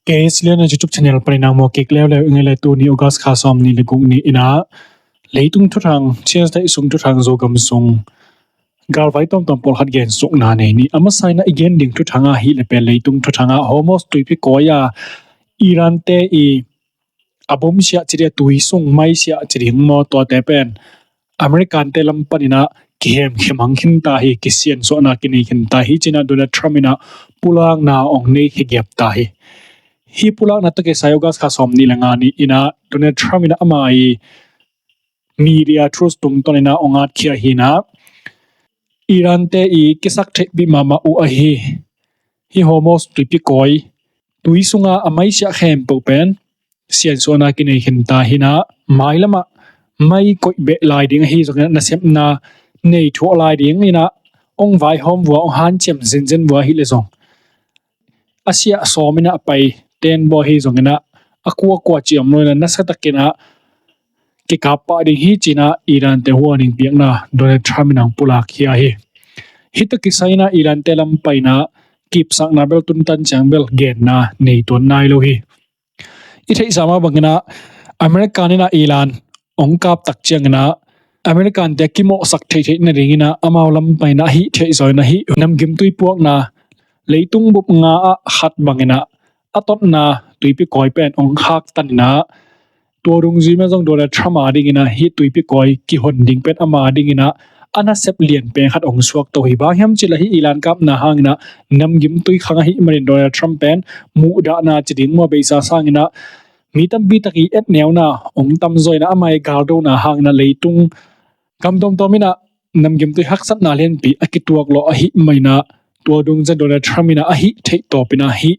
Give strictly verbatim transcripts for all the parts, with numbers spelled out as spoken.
K S Lian a YouTube channel panin a muak kik leuleu ing ei. Tuni August kha sawm nih le guk ni in ah leitung thuthang, Chin state sung thuthang, Zogam sung galvai tawmtawm pawlkhat gensukna nei ni. A masa in ah i gen ding thuthang ahih leh pen leitung thuthang ah Hormuz tuipi kawi ah Iran te i a bom siah ci ding, a tui sung mai siah ci ding maw, tuate pen American te lam panin ah kihemkhe mang khin ta hi, kisiansuahna kinei khin ta hi ci-in ah Donald Trump in ah pulakna hong nei khia giap ta hi. Hih pulakna tawh kisai August kha sawm nih le nga ni in ah Donald Trump in ah ama i media Truth tungtawn in ah hong at khia hi in ah, Iran te i kisaktheihpih mahmah uh ahi hih Hormuz tuipi kawi, tui sungah a mai siah khempeuh pen siansuahna kinei khin ta hi in ah, mailam ah mai koih beh lai ding ahi zongin ah, nasepna nei thuah lai ding in ah hong vaihawm vua, hong hanciam zenzen vua ahih leh zong, a siah sawm in ah a pai ten baw ahi zongin ah, a kuakua cih om lo in ah, nasa takin ah kikap pah ding hi ci-in ah Iran te warning piakna Donald Trump in ah hong pulak khia hi. Hih tawh kisai in ah Iran te lam panin ah kipsakna bel tun tan ciang bel genna nei tuan nai lo hi. I theihsa mah bangin ah American in ah Iran hong kap tak ciangin ah American te kimawhsak theihtheih nadingin ah amau lam panin ah a hih theih zawin ah hih namgimtui puakna leitung bup nga ah khat bangin ah a totna tuipi kawi pen hong khaktan in ah, tua dungzui mah zong Donald Trump a dingin ah hih tuipi kawi kihon ding pen ama dingin ah a nasep lian pen khat hong suak to hi. Bang hiam cih leh hih Iran kapna hangin ah namgimtui khang ahih manin Donald Trump pen muhdahna ci ding maw, beisa sangin ah mi tampi tak i etneuna hong tamzaw in ah, ama i galdona hangin ah leitung gam tawmtawm in ah namgimtui haksatna lianpi a kituak lawh ahih manin ah, tua dungzui Donald Trump in ah a hih theih tawpin ah hih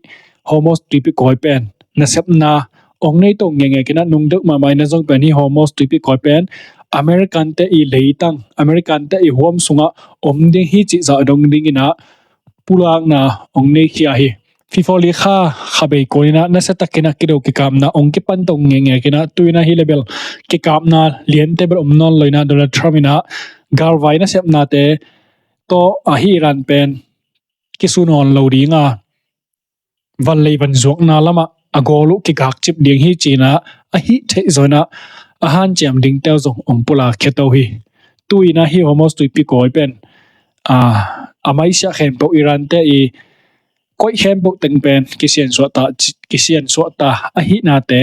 Hormuz tuipi kawi pen nasepna hong nei to ngekngek in ah, nungdeuh mahmah in ah zong pen hih Hormuz tuipi kawi pen American te i leitang, American te i huam sungah om ding hi cih zah dong dingin ah pulakna hong nei khia hi. February kha kha bei kuan in ah nasa takin ah kido kikapna hong kipan to ngekngek in ah, tu-in ah hih leh bel kikapna liante bel om nawn lo in ah, Donald Trump in ah galvai nasepnate tawh a hih Iran pen kisu nawn lo ding a, vanlei vanzuakna lamah a gawl uh kigakcip ding hi ci-in ah a hih theih zawin ah a hanciam dingte uh zong hong pulak khia to hi. Tu-in ah hih Hormuz tuipi kawi pen a, a mai siah khempeuh, Iran te i koih khempeuh teng pen kisiansuah ta, kisiansuah ta ahihnate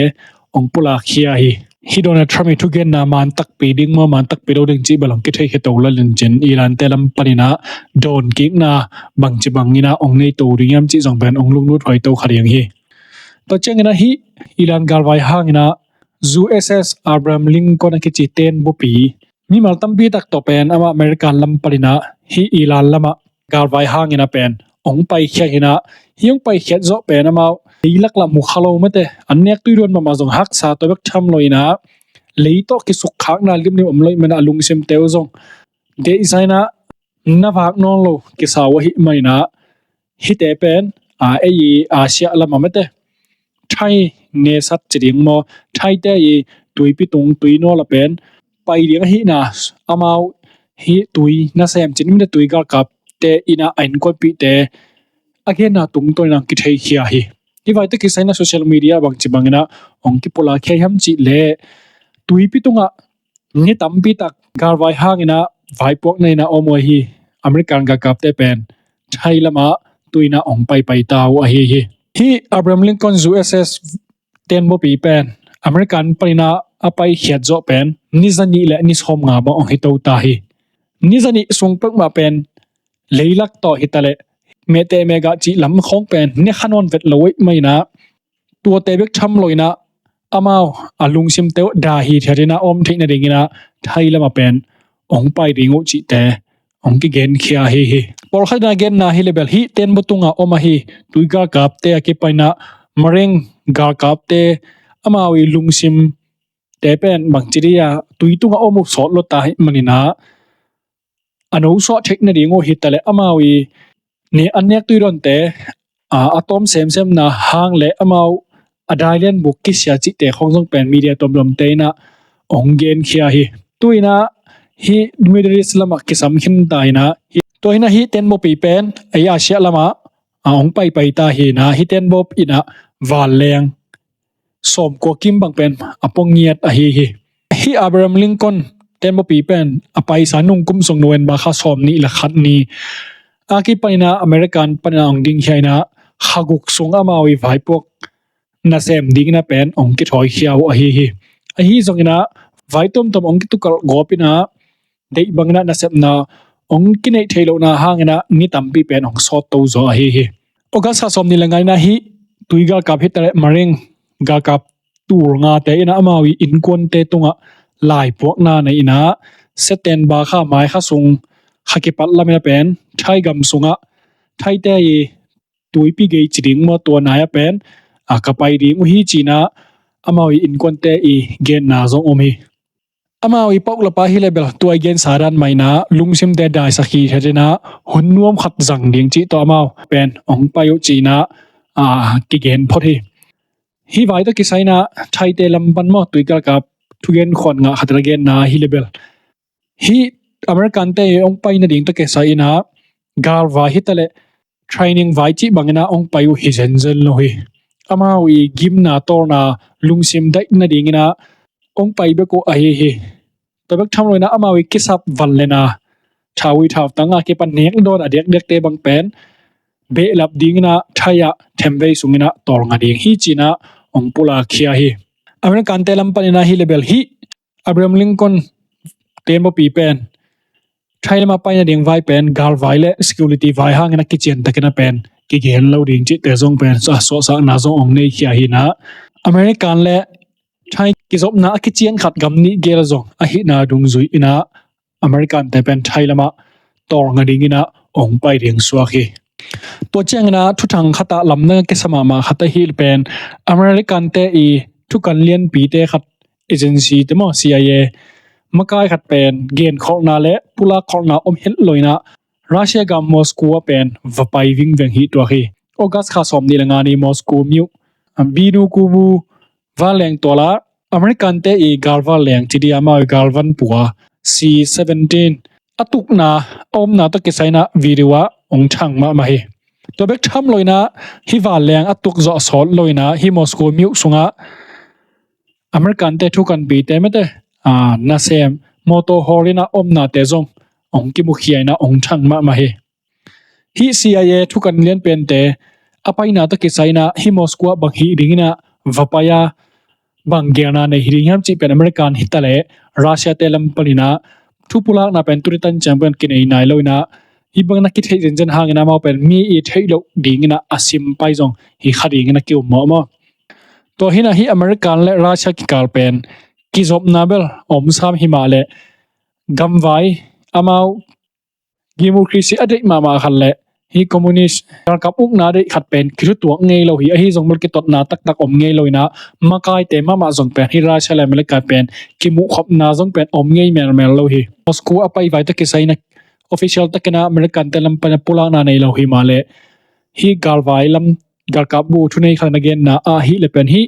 hong pulak khia hi. Hih Donald Trump i thugenna man takpi ding maw, man takpi lo ding cih bel hong kithei khia to lel in cin, Iran te lam panin ah dawnkikna bangci bangin ah hong nei to ding hiam cih zong pen hong lunglut huai to kha ding hi. Tua ciangin ah hih Iran galvai hangin ah U S S Abraham Lincoln a kici tenbupi, mimal tampi tak tawh pen amah American lam panin ah hih Iran lamah galvai hangin ah pen hong paikhia hi in ah, hih hong paikhiat zawh pen amau leilak lah mu kha lo mate, an nek tui dawn mahmah zong haksa tua bek tham lo in ah, lei tawh kisukkhakna limlim om lo ahih manin ah a lungsimte uh zong deihzai in ah na vak nawn lo kisa uh ahih manin ah, hihte pen a, ei i Asia lamah mate, Thai nesat ci ding maw, Thaite i tuipi tung, tui nawl ah pen pai ding ahihna, amau hih tui nasem cin mite, tui galkapte in ah a innkuanpihte a genna tungtawn in ah hong kithei khia hi. Hih vai tawh kisai in ah social media bangci bangin ah hong kipulak khia hiam cih leh, tuipi tungah ni tampi tak galvai hangin ah vaipuakna in ah om uh ahi American galkapte pen Thai lamah tu-in ah hong paipai ta uh ahi hi. Hih Abraham Lincoln U S S tenbupi pen American panin ah a paikhiat zawh pen ni zanih le ni sawmnga bang hong hi to ta hi. Ni zanih sung peuhmah pen leilak tawh hi ta leh, mehteh mehgah cih lam khawng pen ne kha nawn vet lo ahih manin ah, tuate bek tham lo in ah, amau a lungsimte uh dah hithiat in ah om theih nadingin ah Thai lamah pen hong pai ding uh cihte hong kigenkhia ahi hi. Pawlkhat in ah genna hi leh bel, hih tenbu tungah om ahi tui galkapte a kipan in ah Marine galkapte, amau i lungsimte pen bangci ding a, tui tungah om uh sawt lo ta ahih manin ah, a nosuah theih nading uh hi ta leh, amau i ne an nek tui dawnte, a, a tawm semsemna hang le amau a dai lianbuk kisia cihte khawng zong pen media tuamtuamte in ah hong genkhia hi. Tu-in ah hih Middle East lamah kisam khin ta in ah, hih, tua hi in ah hih tenbupi pen ei Asia lamah a, hong paipai ta hi in ah, hih tenbupi in ah vanleng sawmkua kim bang pen a pua ngiat ahi hi. Hih Abraham Lincoln tenbapi pen a paisa nung kum sung November kha sawmnih le khat ni a kipanina American panina hong dingkhia ina kha guk sung amau i vaipuak nasem dingina pen hong kithawikhia uh ahi hi. Ahi zongina vai tuamtuam hong kitukalh gawpina deih bangina nasepna hong kineih theih lohna hangina ni tampi pen hong sawt to zaw ahi hi. August kha sawmnih le nga ina hih tui galkap hi taleh Marine galkap tul ngate ina amau i innkuante tungah laipuakna nei ina September kha mai kha sung kha kipat lamina pen Thai gam sungah Thaite i tuipi gei ci ding maw tua nai-ah pen a ka pai ding uh hi cina amau i innkuante i genna zong om hi. Amau i pauk lapa hi le bel tua i gensa dan maina lungsimte daisak hi thetina hun nuam khat zang ding cih tawh amau pen hong pai uh cina a kigen phot hi. Hih vai tawh kisai ina Thaite lam pan maw tui galkap thugen khuan ngah khat la genna hi le bel hih American te hong pai nading tawh kisai ina galvai hi taleh training vai cih bangina hong pai uh hi zenzen lo hi. Amau i gimna tawlna lungsim daih nadingina hong pai bek uh ahi hi. Tua bek tham lo ina amau i kisap van lena thaui thautang a kipan nek dawn a diakdiakte bang pen behlap dingina Thai ah themvei sungina tawlnga ding hi cina hong pulakkhia hi. American te lam panina hi le bel hih Abraham Lincoln tenbapi pen Thai lama pai nading vai pen galvai le security vai hangina kician takina pen kigen lo ding cihte zong pen a suahsakna zong hong neikhia hi ina American le Thai kizopna a kician khat gam nih gel zong ahihna dungzui ina American te pen Thai lama tawlnga dingina hong pai ding suak hi. Tua ciangina thuthang khatah lamdang a kisa mahmah khat ahi pen American te i thukan lianpite khat agency te maw C I A makai khat pen genkholhna le pulakkholhna om het lo ina Russia gam Moscow ah pen va pai vingveng hi tuak hi. August kha sawmnih le nga ni Moscow miuh Binu Kubu vanleng tuala American te i galvanleng cidi amau i galvan pua C seventeen a tukna a omna tawh kisai ina video ah hong thang mahmah hi. Tua bek tham lo ina hih vanleng a tuk zawh sawt lo ina hih Moscow miuh sungah American te thukanpite mete nasem motor hawl ina omnate zong hong kimukhia ina hong thang mahmah hi. Hih C I A thukan lianpente a paina tawh kisai ina hih Moscow ah bang hih dingina va pai a bang gelna nei hi ding hiam cih pen American hi taleh Russia te lam panina thupulakna pen tuni tan ciang pen kinei nai lo ina hih bangina kitheih zenzen hangina amau pen mi i theih loh dingina a sim pai zong hi kha dingina ki-um mawhmawh. Tua hi ina hih American le Russia kikal pen kizopna bel om sam hi mah le gamvai amau democracy a deih mahmah khat le hih communist galkap ukna deih khat pen kithutuak ngei lo hi. Ahi zong bel kitotna taktak om ngei lo ina makaite mahmah zong pen hih Russia le America pen kimuhkhopna zong pen om ngei melmel lo hi. Moscow a pai vai tawh kisai ina official takina American te lam pana pulakna nei lo hi mah le hih galvai lam galkap bu thunei khat na genna ahih le pen hih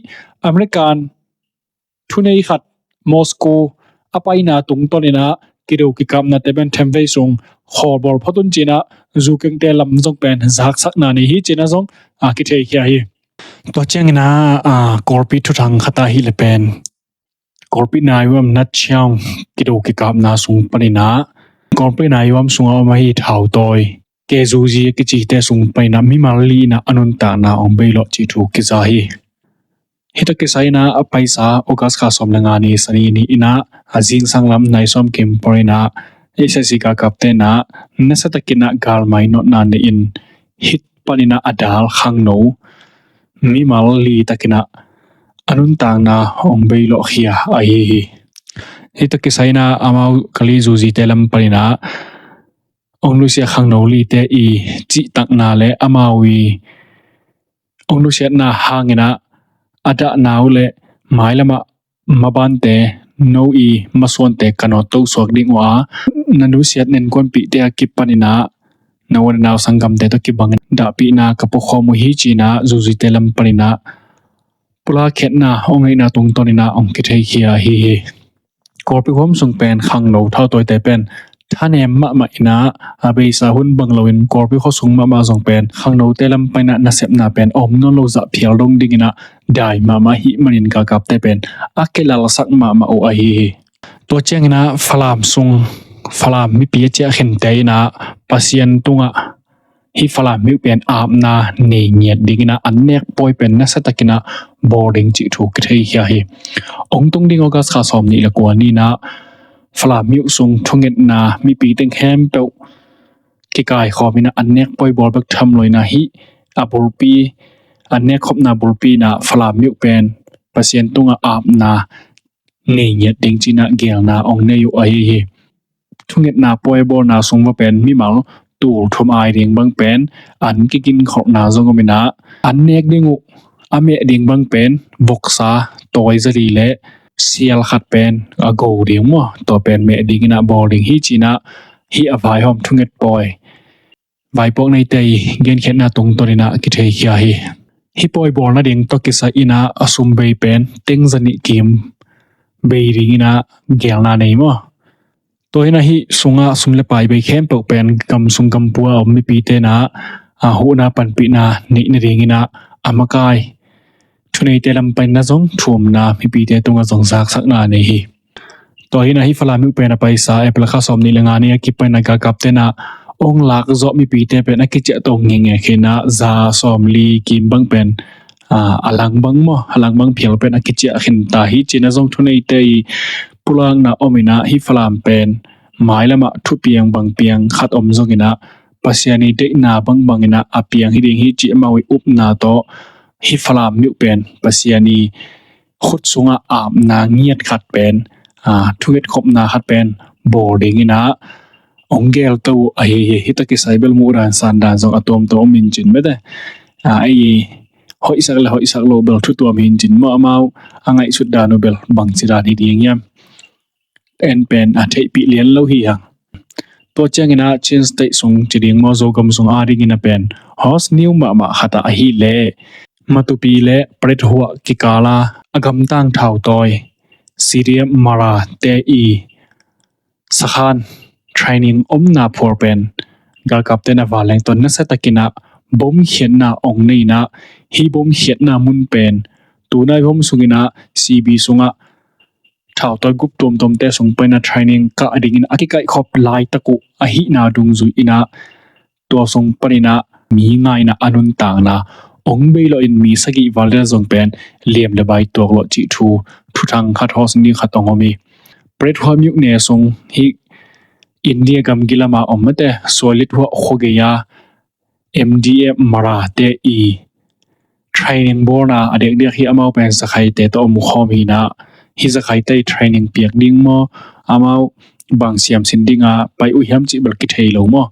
American thunei khat Moscow a paina tungtawn ina kido kikapnate pen themvei sung khawlbawl phot un cina zukengte lam zong pen zaksakna nei hi cina zong a kitheikhia hi. Tua ciangina a Kawlpi thuthang khat ahih le pen Kawlpi naiuam Natchiaung kido kikapna sung panina Kawlpi naiuam sunga om ahi Thautawi K Zuzi a kicite sung panina mimal li ina a nuntakna hong beilawh cih thu kiza hi. Hih tawh kisai ina a paisa August kha sawm le nga ni Sani ni ina a zingsang lam nai sawm kim pawl ina S S C galkapte ina nasa takina galmai notna nei in hih panina a dal khangno mimal li takina a nuntakna hong beilawhkhia ahi hi. Hih tawh kisai ina amau Kali Zuzite lam panina hong nusia khangno lite i cihtakna le amau i hong nusiatna hangina a dahna uh le mailamah mabante no i masuante ka nawt tosuak ding uh a na nusiat nenkuanpihte a kipanina na u na nau sanggamte tawh kibang dahpihna ka pukhawm uh hi cina Zuzite lam panina pulakhiatna hong neihna tungtawn ina hong kitheikhia ahi hi. Kawlpi huam sung pen khangno thautawite pen thanem mahmah in ah, a beisa hun bang loin Kawlpi khuasung mahmah zong pen khangnote lam pan in ah nasepna pen om nawn lo zah phial dong ding in ah dai mahmah ahih manin galkapte pen a kilalsak mahmah uh ahi hi. Tua ciangin ah Falam sung, Falam mipi a ciah khinte in ah Pasian tungah hih Falam myo pen apna nei ngiat ding in ah an nek pawi pen nasiatakin ah bawl ding cih thu kitheikhia hi. Ong tung ding August kha sawmnih le kua ni in ah Falam myo sung thungetna mipi teng khempeuh kikaikhawm in ah an nek pawi bawl bek tham lo in ah hih a bulpi, an nek khopna bulpi in ah Falam myo pen Pasian tungah apna nei ngiat ding ci in ah geelna ong nei uh ahi hi. Thungetna pawi bawlna sung va pen mimal tul thum ai ding bang pen an kiginkholhna zong om in ah an nek ding uh a meh ding bang pen voksa tawi zali le sial khat pen a go ding maw, tua pen meh ding in ah bawl ding hi ci in ah hih a vaihawm thunget pawi vaipuak neite i genkhiatna tungtawn in ah kitheikhia hi. Hih pawi bawl nading tawh kisai in ah a sum bei pen teng zanih kim bei ding in ah geelna nei maw. Tua hi in ah hih sungah sum le pai bei khempeuh pen gam sung gam pua a om mipite in ah a huhna panpihna neih nading in ah a makai thuneite lam pan in ah zong thumna mipite tungah zong zaksakna nei hi. Tua hi in ah hih Falam myo pen a paisa April kha sawmnih le nga ni a kipan in ah galkapte in ah ong lak zawh mipite pen a kiciah to ngenge khin ah za sawmli kim bang pen a langbang maw, a langbang phial pen a kiciah khin ta hi ci in ah zong thuneite i pulakna om in ah hih Falam pen mailamah thupiang bangpiang khat om zong in ah Pasian i deihna bangbang in ah a piang hi ding hi ci amau i upna tawh hih Falam myo pen Pasian i khut sungah apna ngiat khat pen a thunget khopna khat pen bawl ding in ah ong geel to uh ahi hi. Hih tawh kisai bel muhdan sandan zong a tuamtuam om in cin mete a ei hoihsak le hoihsak lo bel thu tuam hi in cin maw, amau a ngaihsut dan uh bel bangci dan hi ding hiam en pen a theihpih lian lo hi hang. Tua ciangin ah Chin State sung ci ding maw, Zogam sung a dingin ah pen host new mahmah khat ah ahih leh Matupi le Pret Huah kikal a a gamtang thautawi C D F Mara te i sakhan training omna phual pen galkapte in ah vanleng tawh nasiatakin ah bomkhiatna ong nei in ah hih bomkhiatna mun pen tunai hom sungin ah C B sungah thautawi gup tuamtuamte sung pan in ah training kah dingin a kikaihkhop laitak uh ahihna dungzui in ah tua sung pan in ah mi nga in ah a nuntakna ong bei lawh in mi sagih val in ah zong pen liam le bai tuak lawh cih thu thuthang khat host ni khat ong om hi. Pret Huah myo ne sung hih India gamgi lam a om mete Sualit Huah khuagei a M D F Mara te i training bawlna a dekdek hi. Amau pen zakhaite tawh om khawm hi in ah hih zakhaite i training piak ding maw, amau bang siamsin ding a pai uh hiam cih bel kithei lo maw.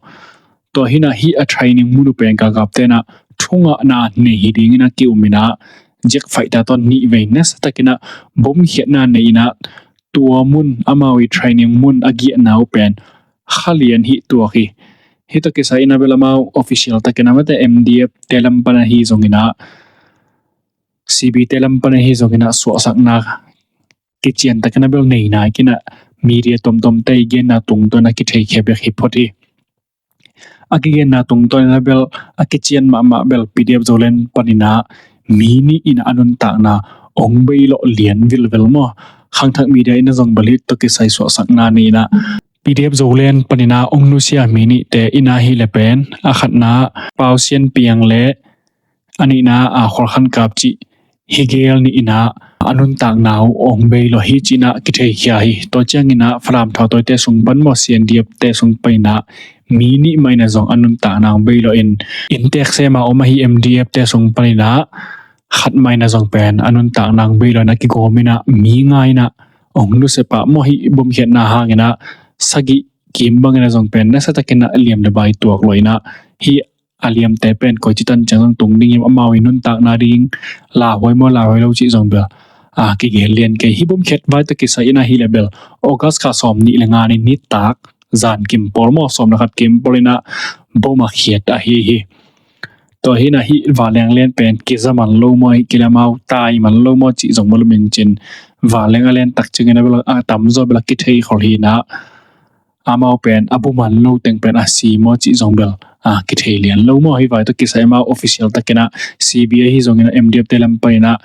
Tua hi in ah hih a training mun uh pen galkapte in ah thungahna nei hi ding in ah ki-um in ah jet fighter tawh nih vei nasiatakin ah bomkhiatna nei in ah tua mun amau i training mun a giahna uh pen kha lian hi tuak hi. Hih tawh kisai in ah bel amau official takin ah mete M D F te lam pan ahi zongin ah C B te lam pan ahi zongin ah suahsakna kician takin ah bel nei nai kei in ah media tuamtuamte i genna tungtawn a kitheikhia bek hi phot hi. A kigenna tungtawn in ah bel a kician mahmah bel P D F Zoland pan in ah mi nih in ah a nuntakna ong bei lawh lian vilvel maw. Khangthak media in ah zong bel hih tawh kisai suahsakna nei in ah P D F Zoland pan in ah ong nusia mi nihte in ah hi le pen a khatna Pau Sian Piang le a nihna a Khual Khan Kap cih hi gel nih in ah a nuntakna uh ong bei lawh hi ci in ah kitheikhia hi. Tua ciangin ah Falam thautawite sung pan maw C N D F te sung pan in ah mi nih mah in ah zong a nuntakna ong bei lawh in inntek sem a om ahi M D F te sung pan in ah khat mah in ah zong pen a nuntakna ong bei lawh in ah kigawm in ah mi nga in ah ong nusia pah maw. Hih bomkhiatna hangin ah sagih kim bangin ah zong pen nasiatakin ah liam le bai tuak lawh in ah hih a liamte pen koici tan ciang zong tung ding hiam, amau i nuntakna ding lauhuai maw lauhuai lo cih zong bel a kigel lian kei hi. Bomkhiat vai tawh kisai in ah hi le bel August kha sawmnih le nga ni nitak zan kim pawl maw, sawm le khat kim pawl in ah bom a khiat ahi hi. Tua hi in ah hih vanleng lian pen kiza man lo maw, hih kilamau tai man lo maw cih zong maw lum in cin vanleng a lian tak ciangin ah bel a tamzaw bel a kithei khol hi in ah amau pen a buman lo teng pen a si maw cih zong bel a kithei lian lo maw. Hih vai tawh kisai amau official takin ah C B I ahi zongin ah M D F te lam panin ah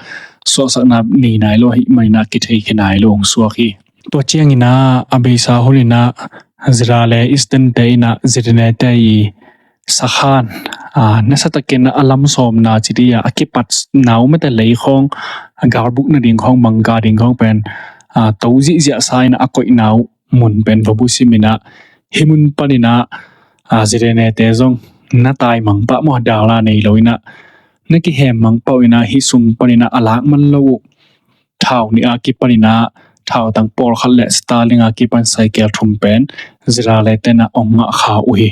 suahsakna nei nai lo ahih manin ah kithei khia nai lo hong suak hi. Tua ciangin ah a beisa hun in ah ZRA le Eastern te in ah ZNA te i sakhan nasa takin a lam sawmna ci dih a, a kipatna uh mate lei khawng, a galbuk nading khawng, mangka ding khawng pen to zihziahsa in a koihna uh mun pen va busim in ah, hih mun panin ah ZNA te zong na taimang pah maw, dalna nei lo in ah, na kihem mang pah uh in ah, hih sung panin ah a lak man lo uh thau nih a kipanin ah thautang pawlkhat le Starlink a kipan saikel thum pen ZRA le ten ah ong ngah kha uh hi.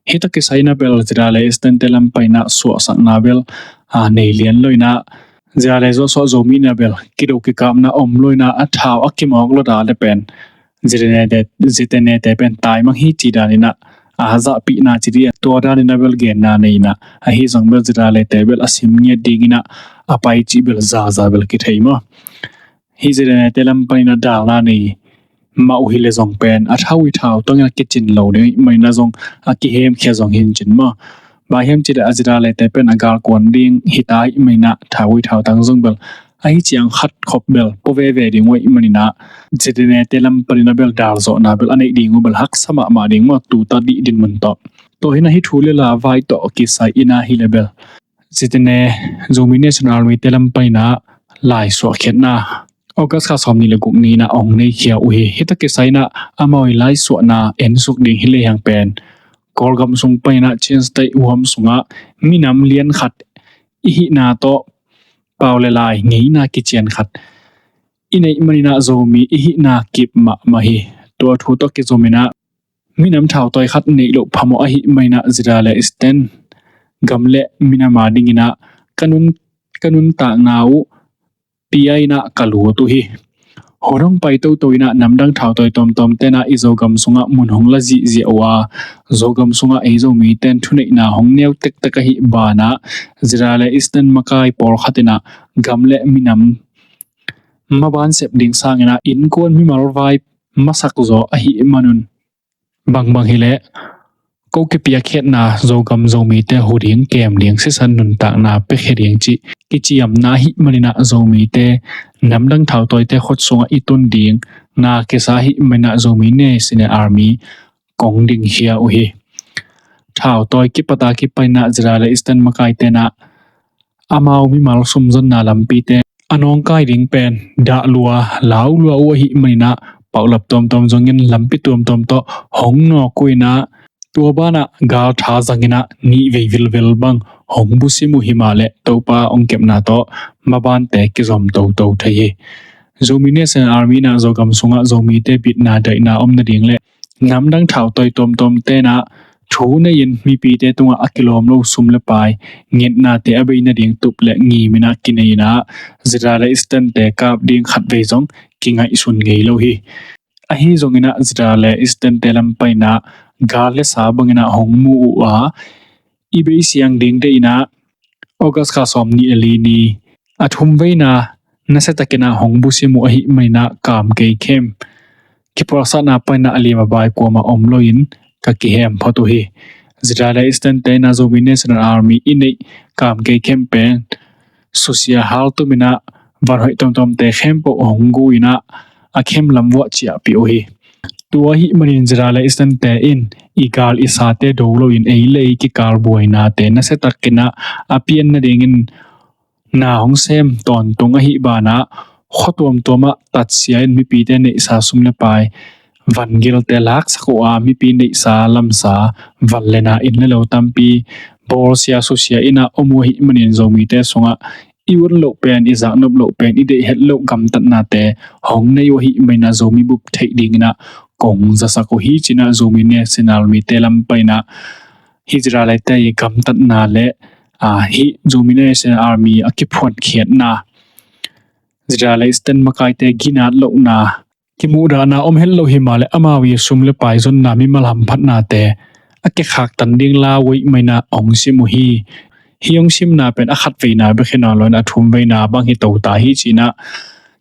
Hih tawh kisai in ah bel ZRA le Eastern te lam panin ah suahsakna bel a nei lian lo in ah, ZRA le Joshua Zomi in ah bel kido kikapna om lo in ah, a thau a kimawk lo dan le pen ZNA te pen taimang hi ci dan in ah a zahpihna ci dih a, tua dan in ah bel genna nei in ah, ahi zong bel ZRA le te bel a sim ngiat ding in ah a pai cih bel zaza bel kithei maw. Hih ZNA te lam panin ah dalna nei mah uh hi le zong pen a thau i thau tawng in a kicin lo ding ahih manin ah zong a kihemkhia zong hi in cin maw. Bang hiam cih leh ZRA le te pen a galkuan ding hi ta ahih manin ah thau i thautang zong bel ahi ciang khat khop bel pua veve ding uh ahih manin ah ZNA te lam panin ah bel dal zawhna bel a neih ding uh bel haksa mahmah ding maw, tuta dih dinmun tawh. Tua hi in ah hih thu le la vai tawh kisai in ah hi le bel ZNA, Zomi National Army te lam panin ah laisuahkhiatna August kha sawmnih le guk ni in ah ong nei khia uh hi. Hih tawh kisai in ah amau i laisuahna ensuk ding hi le hiang pen Kawlgam sung panin ah Chin State huam sungah minam lian khat i hihna tawh pau le lai ngeina kician khat i neih manin ah Zomi i hihna kip mahmah hi. Tua thu tawh kizom in ah minam thautawi khat neih loh phamawh ahih manin ah ZRA le Eastern gam le minam a dingin ah ka nun, ka nuntakna uh pia in ah ka lut uh hi. Hun hong pai toto in ah namdang thautawi tuamtuam ten ah i Zogam sungah mun hong la zihziah uh a, Zogam sungah ei Zomite in thuneihna hong neu tektek ahih banah ZRA le Eastern makai pawlkhat in ah gam le minam maban sep ding sangin ah innkuan mimal vai masak zaw ahih manun bangbang hi leh ko kipiakkhiatna Zogam Zomite hu ding, kem ding, sisan nuntakna piakhia ding cih kiciamna ahih manin ah Zomite namdang thautawite khut sungah i tun ding na kisa ahih manin ah Zomi National Army kong dingkhia uh hi. Thautawi kipat a kipan in ah ZRA le Eastern makaite in ah amau mimal sumzonna lampite a nawngkai ding pen dah lua, lau lua uh ahih manin ah paulap tuamtuam zongin lampi tuamtuam tawh hong nawk uh in ah, tua banah galtha zangin ah nihvei vilvel bang hong busim uh hi mah leh Topa hong kepna tawh mabante kizom toto thei hi. Zomi National Army in ah Zogam sungah Zomite bitna daihna om nading le namdang thautawi tuamtuamte in ah thu nei-in mipite tungah a kilawm lo sum le pai ngetnate a bei nading tup le ngim in ah kinei in ah ZRA le Eastern te kap ding khatvei zong kingaihsun ngei lo hi. Ahi zongin ah ZRA le Eastern te lam panin ah gal le sa bangin ah hong mu uh a, i bei siang ding deih in ah August kha sawmnih le li ni a thumveina nasiatakin ah hong busim uh ahih manin ah kam kei khem kiphualsakna panin ah a lim a bai kuamah om loin ka kihem phot uh hi. ZRA le Eastern te in ah Zomi National Army i neih kam kei khem pen susia haltum in ah vanhoih tuamtuamte khempeuh hong gu in ah a khem lam vuah ciahpih uh hi. Tua ahih manin ZRA le Eastern te in i gal i sate do loin ei le ei kikalbuainate nasiatakin ah a pian nadingin na hong sem tawntung ahih banah khua tuamtuamah tatsia in mipite neihsa sum le pai vangilte laksak uh a, mipi neihsa lamsa van le na, inn le lo tampi bawlsia susia in ah om uh ahih manin Zomite sungah i ut loh pen, i zaknop loh pen, i deih het loh gamtatnate hong nei uh ahih manin ah Zomi bup theih dingin ah kong zasak uh hi ci-in ah Zomi National Army te lam panin ah hih ZRA le te i gamtatna le hih Zomi National Army a kiphuankhiatna, ZRA le Eastern makaite ginat lohna, kimuhdahna om het lo hi mah leh amau i sum le pai zonna, mimal hamphatnate a kikhaktan ding lau uh ahih manin ah hong sim uh hi. Hih hong simna pen a khatveina bek hi nawn loin a thumveina bang hi to ta hi ci-in ah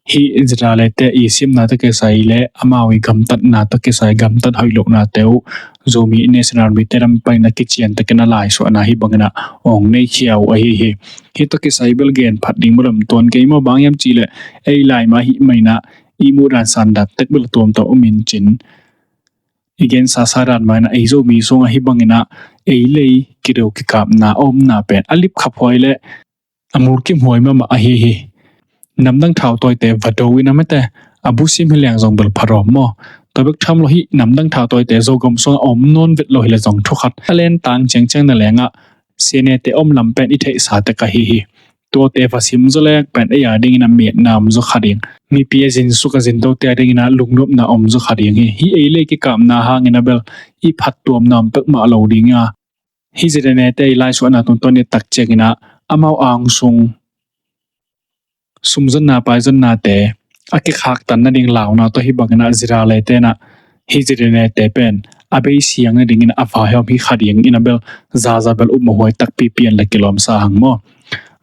Hih Zirale te i simna tawh kisai le amau i gamtatna tawh kisai gamtat hoih lohnate uh Zomi National Army te lam paina kician takin a laisuahna hih bangin a ong nei khia uh ahi hi. Hih tawh kisai bel gen phat ding bel om tuan kei maw, bang hiam cihleh ei lai mah hih manin a i muhdan sandan tek bel tuamtuam om in cin. I gensa sa dan manin a ei Zomi sungah hih bangin a ei lei kideu kikapna a omna pen a lipkhap huai le a mulkimhuai mahmah ahi hi. Namdang thautawite va do in a mate a busim hi leng zong bel pha dawm maw? Tua bek tham lo hih namdang thautawite Zogam sungah a om nawn vet lo hi le zong thukhat a lentang ciangciang na lengah CNA te om lam pen i theihsa tek ahi hi. Tuate va sim zaw leng pen ei a dingin a metna om zaw kha ding. Mipi a zinsuk a zindote a dingin a lungnopna om zaw kha ding hi. Hih ei lei kikapna hangin a bel i phattuamna om pek mah lo ding a, hih ZNA te i laisuahna tungtawn i tak ciangin a amau angsung sumzonna paizonnate a kikhaktan nading launa tawh hih bangin a Zirale te in a hih ZNA te pen a bei siang nadingin a va hiam hih kha dingin a bel zaza bel upmawh huai takpi pian le kilawmsa hang maw?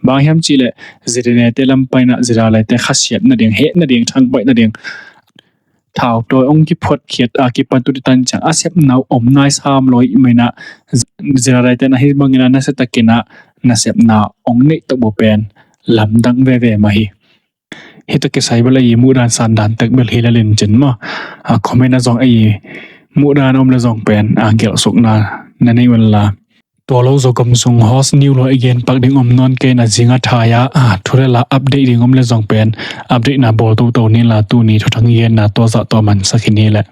Bang hiam cihleh ZNA te lam paina Zirale te khasiat nading, heh nading, thangpaih nading, thautawi ong kiphuatkhiat a kipan tuti tan ciang a sepna uh om nai sam lo ih manin a Zirale te in a hih bangin a nasia takin a nasepna ong neih tok uh pen lamdang veve mah hi. Hih tawh kisai bel ei muhdan sandan tek bel hi le lincin maw? A comment ah zong ei muhdan om le zong pen a gelhsukna na nei un la. Tua lo Zogam sung hot news lo i gen pak ding om nawn kei na, zing a thai a thu le la update ding om le zong pen update na bawl toto ni la, tuni thuthang i genna tua zah tua mansak hi ni le.